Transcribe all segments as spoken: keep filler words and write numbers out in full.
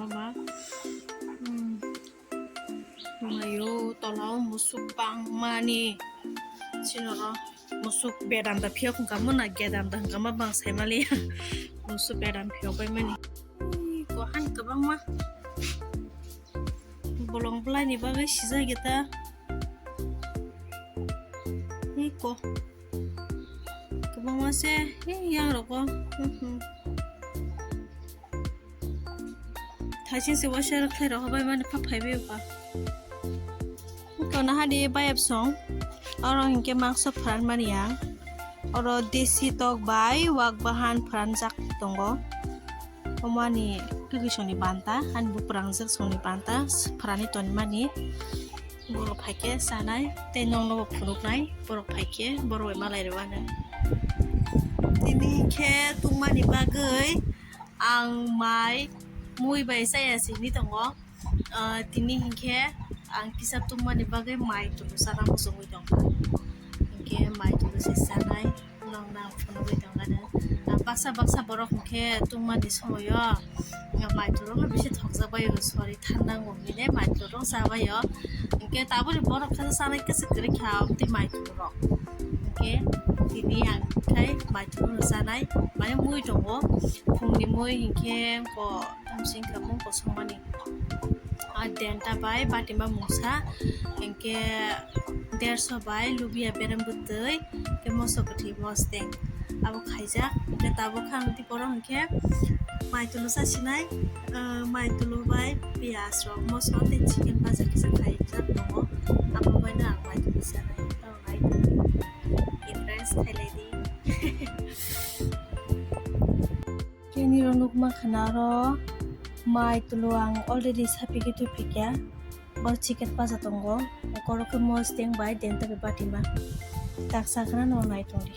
Mama. Hmm. Mayo, tola o musuk bangmani. Sinoro musuk bedam da phiyok hwnkha mona, gedam da hwnkha ma bang saimaliya. Musuk bedam phiyok bai mani. Ui, kohan kwbangma. Bolong bwlaini bagwi sijak ya ta. Ui, ko. Kwbangma se, ui, yang rogo. Hmm, hmm. Thaising se waisa rok khlai rok bai mani kha phai bai ba. Kono hadi bayap song. Oro hinkhe mangso phan mani ang. Oro desi tok bai wak bahan phan jak tongo. Omani kiki songni banta, ani buprang jak songni banta, phrani ton mani. Borok phaikhe chanai, tei nokno bo phunuknai, borok phaikhe, borok bai malai rwano. Tini hinkhe tungmani bagwi ang mai mui bai chaya sini tongo. Ah, tini hinkhe ang kisa tungmani bagwi mai tulu chana muchungwi tongkha. Hinkhe mai tulu se chanai, nokno ang phunugwi tongkha. Ah, baksa baksa borok hinkhe tungmani somoio, ah, mai tulurokno bisi thokjak bai o, sorry, thanda wng mile mai tulurok cha bai o. Hinkhe tabukni borok khe chanai kwchwk kwrwi kha, amtwi mai tulurok. Hinkhe tini ang khai mai tulu chanai, mane mui tongo, phungni mui hinkhe bo tamsing kha mung kosongmani. Ah, denta bai batima mungsa, hinkhe derso bai lubia berem bwtwi, hinkhe moso kwthwi mosteng. Abo khaijak, hinkhe tabuk kha ang tei borok hinkhe mai tulu chasinai, ah, mai tulu bai piyaj rok, moso tei chicken baja kisa khaijak tongo. Abo baino ang mai tulu chanai, tamo hai tulu. Entrance khailai di. Keniro nukma khana oro mai tulu ang already sapikhe tupikya. Bo chicken baja tongo. Okoro khe mosteng bai denta bai batima. Taksa khana no nai tongdi.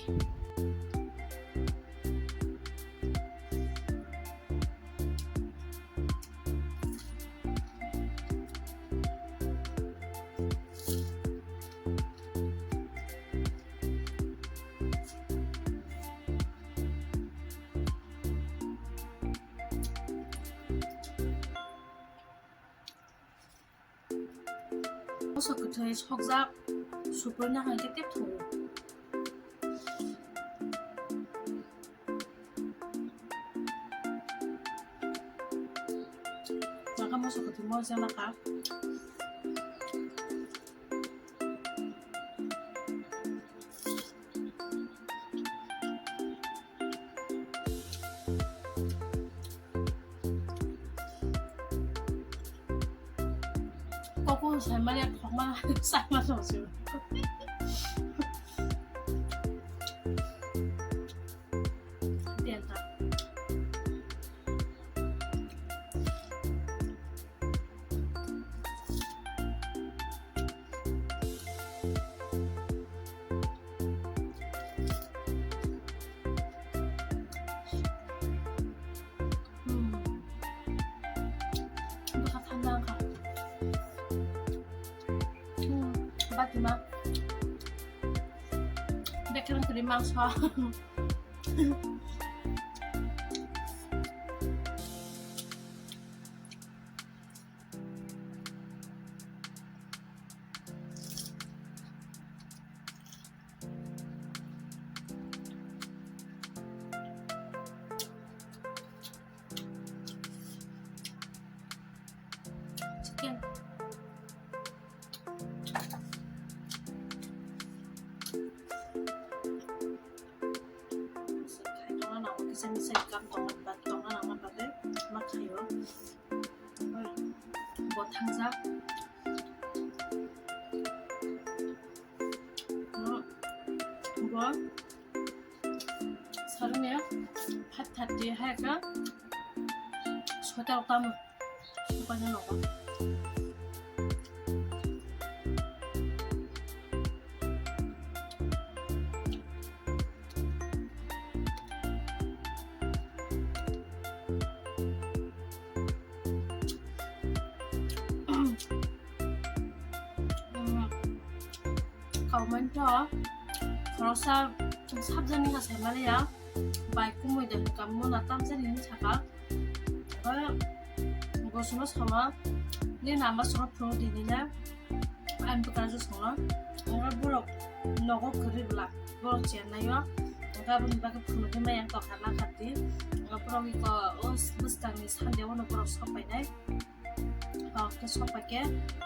Moso kwthwi sokjak, suprui na hai khe tep thogo. Naka moso kwthwi mo jana kha. Koko sai manya thokma sai ma song sio. Denta. Hmm. Bwkha thanda wngkha. Hmm. Batima. Bekereng kwrwi mangso. Chicken. Khai tongna nango, kisa misa kam tongna ba, tongna nangma bagwi ma khaio. Bo thangjak. Bo sarungya five thirty hai ka sota tamo. Sokani nogo. Kaumani to khoroksa sabjani ha saimaliya, bai kumui de hwnkha mona tamjani hinwi sakha. Abo, bo Suma sama ni nama suma phunu dini na. Ang bwkha je songno. Ang borok nogo kwrwi bwla. Borok chennaio. Ang aboni bagwi phunu di mai ang tokha na khati. Ang borok iko o bwskangni sande ono borok sok painai. Kok khe sok pai khe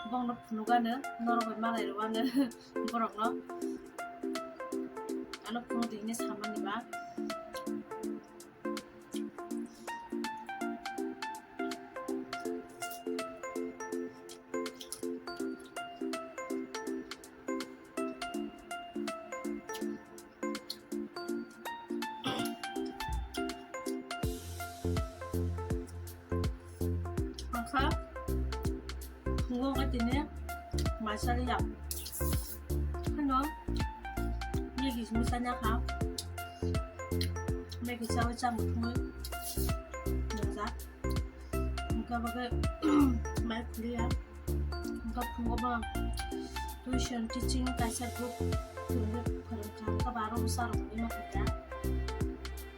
bongno phunugano norok bai malai rwano borokno. Ano phunu di hini samani ba. Angkha phungo khe tini mai chaliya. Hano Maggi simi chanya kha. Maggi chawi chang thungwi nungjak. Angkha bagwi mai khuliya. Angkha phungo bo tuition teaching kaisa group phungo phwrwngkha. Angkha baro bwsa rok ima khaikha.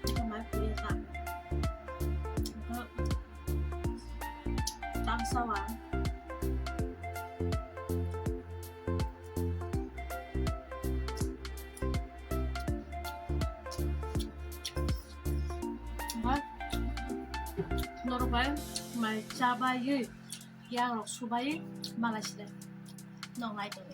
Angkha mai khuliya kha. Angkha Tang sawa. Norok bai mai chabai yang rok subai malai sile. Nong nai tong.